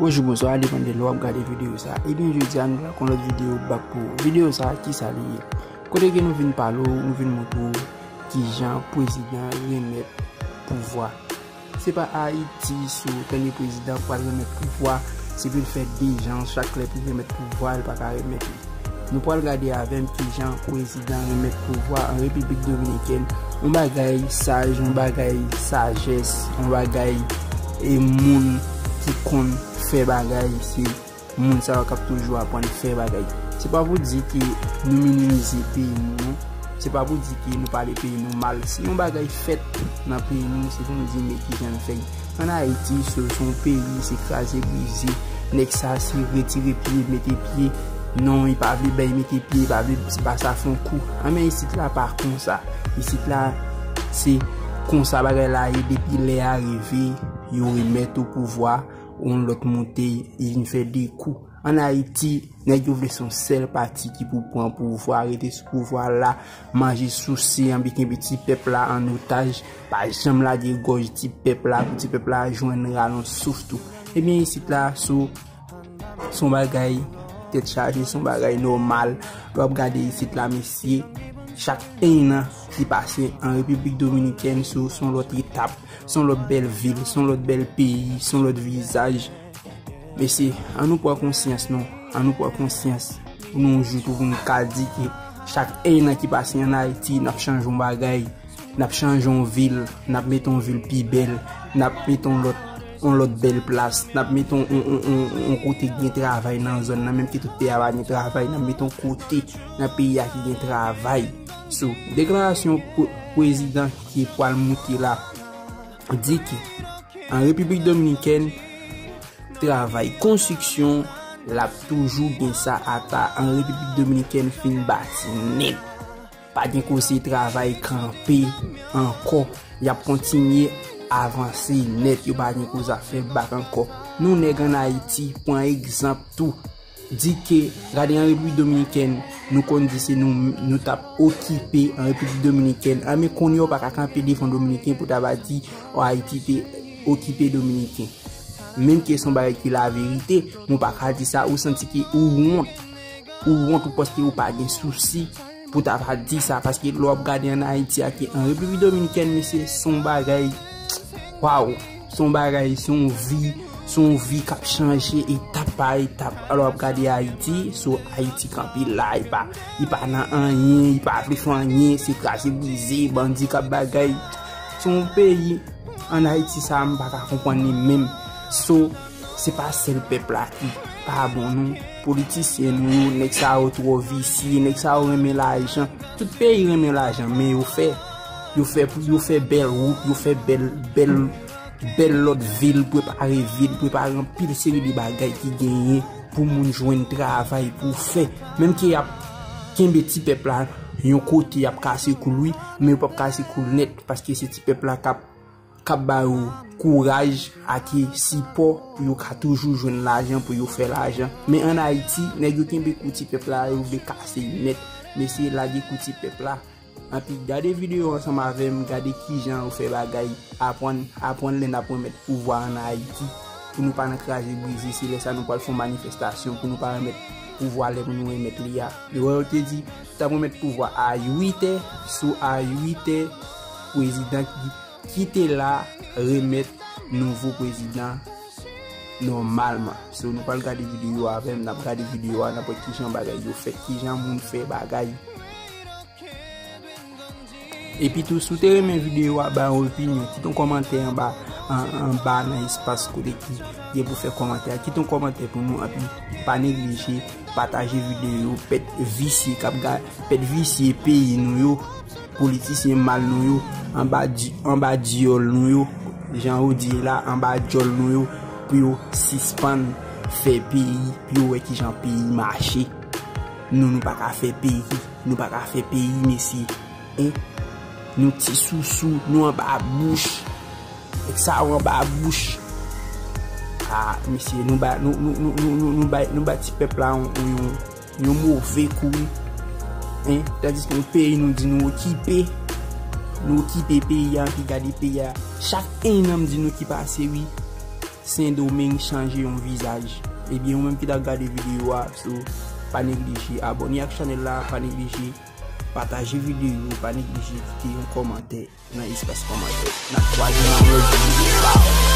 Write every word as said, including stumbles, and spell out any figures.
Bonjou, bonswa, depann de lè w ap gade videyo sa. Ebyen, jodi a, nou la kon lòt videyo back pou ou. Videyo sa, kisa li ye? Kote ke nou vin pale w, nou vin montre w kijan prezidan renmèt pouvwa. Se pa Ayiti, si w tande prezidan pral renmèt pouvwa, se pou l fè de jan, chak lè pou l renmèt pouvwa, l pa ka renmèt li. Nou pral gade avè m kijan prezidan renmèt pouvwa an Repiblik Dominikèn. Yon bagay saj, yon bagay sajès, yon bagay e moun ki konn fè bagay, se moun sa yo k ap toujou aprann fè bagay. Se pa pou di ke nou minimize peyi nou, non. Se pa pou di ke nou pale peyi nou mal. Si yon bagay fèt nan peyi nou, se pou nou di, men kijan n fè l. An Ayiti, se, se yon peyi, se kraze brize. Nèg sa, se retire pye, mete pye. Non, li pa vle bay mete pye, li pa vle, se pa sa fè yon kou. An, men isit la pa konsa. Isit la, se konsa bagay la ye depi lè a rive, yo remèt ou pouvwa, yon lòt monte, li vin fè de kou. An Ayiti, nèg yo vle se yon sèl pati ki pou pran pouvwa, rete sou pouvwa la, manje souse, anpi kenbe ti pèp la an otaj, pa janm lage gòj ti pèp la, pou ti pèp la jwenn ralon souf tou. Ebyen, isit la, sou, se yon bagay tèt chaje, se yon bagay nòmal. Lè w ap gade isit la, mesye, chak enn an ki pase an Repiblik Dominikèn, sou, se yon lòt etap, se yon lòt bèl vil, se yon lòt bèl peyi, se yon lòt vizaj. Mesye, an nou pran konsyans non, an nou pran konsyans pou nou yon jou tou pou nou ka di ke chak enn an ki pase an Ayiti, n ap chanje yon bagay, n ap chanje yon vil, n ap mete yon vil pi bèl, n ap mete yon lòt, yon lòt bèl plas, n ap mete yon, yon, yon, yon, yon kote gen travay nan zòn nan, menm ke tout peyi a pa gen travay, n ap mete yon kote nan peyi a ki gen travay. So, deklarasyon pre-, prezidan ki pral moute la di ke an Repiblik Dominikèn, travay konstriksyon, l ap toujou gen sa ata an Repiblik Dominikèn fin bati nèt. Pa gen koze travay kanpe ankò. Y ap kontinye avanse nèt. Yo pa gen koze ap fè bak ankò. Nou nèg an Ayiti, pran egzanp tou. Di ke, gade an Repiblik Dominikèn, nou konn di se nou, nou t ap okipe an Repiblik Dominikèn. An, men kounye a w pa ka kanpe devan Dominiken pou ta va di, o, Ayiti te okipe Dominiken. Menm ke se yon bagay ki laverite, men w pa ka di sa, ou santi ke ou wont. Ou wont ou paske ou pa gen sousi pou ta va di sa, paske lè w ap gade an Ayiti ak an Repiblik Dominikèn, mesye, se yon bagay, waw, se yon bagay, se yon vi, se yon vi k ap chanje etap pa etap. Alò, w ap gade Ayiti, so Ayiti kanpe la, li pa, li pa nan anyen, li pa vle fè anyen, se kraze brize, bandi k ap bagay. Se yon peyi, an Ayiti sa, m pa ka konprann li menm. So, se pa sèl pèp la ki pa bon, non. Politisyen nou yo, nèg sa yo twò visye, nèg sa yo renmen lajan. Tout peyi renmen lajan, men yo fè, yo fè, yo fè bèl wout, yo fè bèl, bèl, bèl lòt vil, prepare vil, prepare anpil seri de bagay ki genyen pou moun jwenn travay pou fè. Menm ke y ap kenbe ti pèp la yon kote, y ap kase kou l, wi, men yo p ap kase kou l nèt, paske se ti pèp la k ap k ap ba yo kouraj ak sipò pou yo ka toujou jwenn lajan, pou yo fè lajan. Men an Ayiti, nèg yo kenbe kou ti pèp la, yo vle kase nèt. Mesye, lage kou ti pèp la. Anpi gade videyo ansanm avè m, gade kijan yo fè bagay, aprann, aprann lè n ap renmèt pouvwa an Ayiti. Pou nou pa nan kraze brize, se lè sa nou pral fè yon manifestasyon, pou nou pa renmèt pouvwa lè pou nou renmèt li a. Yo wè yo te di, t ap renmèt pouvwa a uit è, sou a uit è, prezidan ki kite la, remèt nouvo prezidan nòmalman. So, nou pral gade videyo a avè m, n ap gade videyo a, n ap wè kijan bagay yo fèt, kijan moun fè bagay. Epi tou, si w te renmen videyo a, bay yon opinyon, kite yon kòmantè anba, an, anba nan espas kote ki gen pou fè kòmantè a. Kite yon kòmantè pou nou, epi pa neglije pataje videyo, pèp visye k ap ga-, pèp visye peyi nou yo, politisyen mal nou yo, anba di-, anba dyòl nou yo, jan yo di la, anba dyòl nou yo, pou yo sispann fè peyi, pou yo wè kijan peyi mache. Nou, nou pa ka fè peyi, nou pa ka fè peyi, mesye. En? Nou ti sousou, nou anba bouch. Nèg sa yo anba bouch. Ah, mesye, nou ba, nou, nou, nou, nou, nou, nou bay, nou bay ti pèp la yon, yon, yon, yon move kou, wi. En? Tandiske yon peyi nou di nou okipe. Nou okipe peyi a, anpi gade peyi a. Chak enn an m di nou ki pase, wi. Sendomeng chanje yon vizaj. Ebyen, ou menm ki t ap gade videyo a, so, pa neglije abòne ak chanèl la, pa neglije pataje videyo, pa neglije kite yon kòmantè nan espas kòmantè. N ap kwaze nan yon lòt videyo. Bye!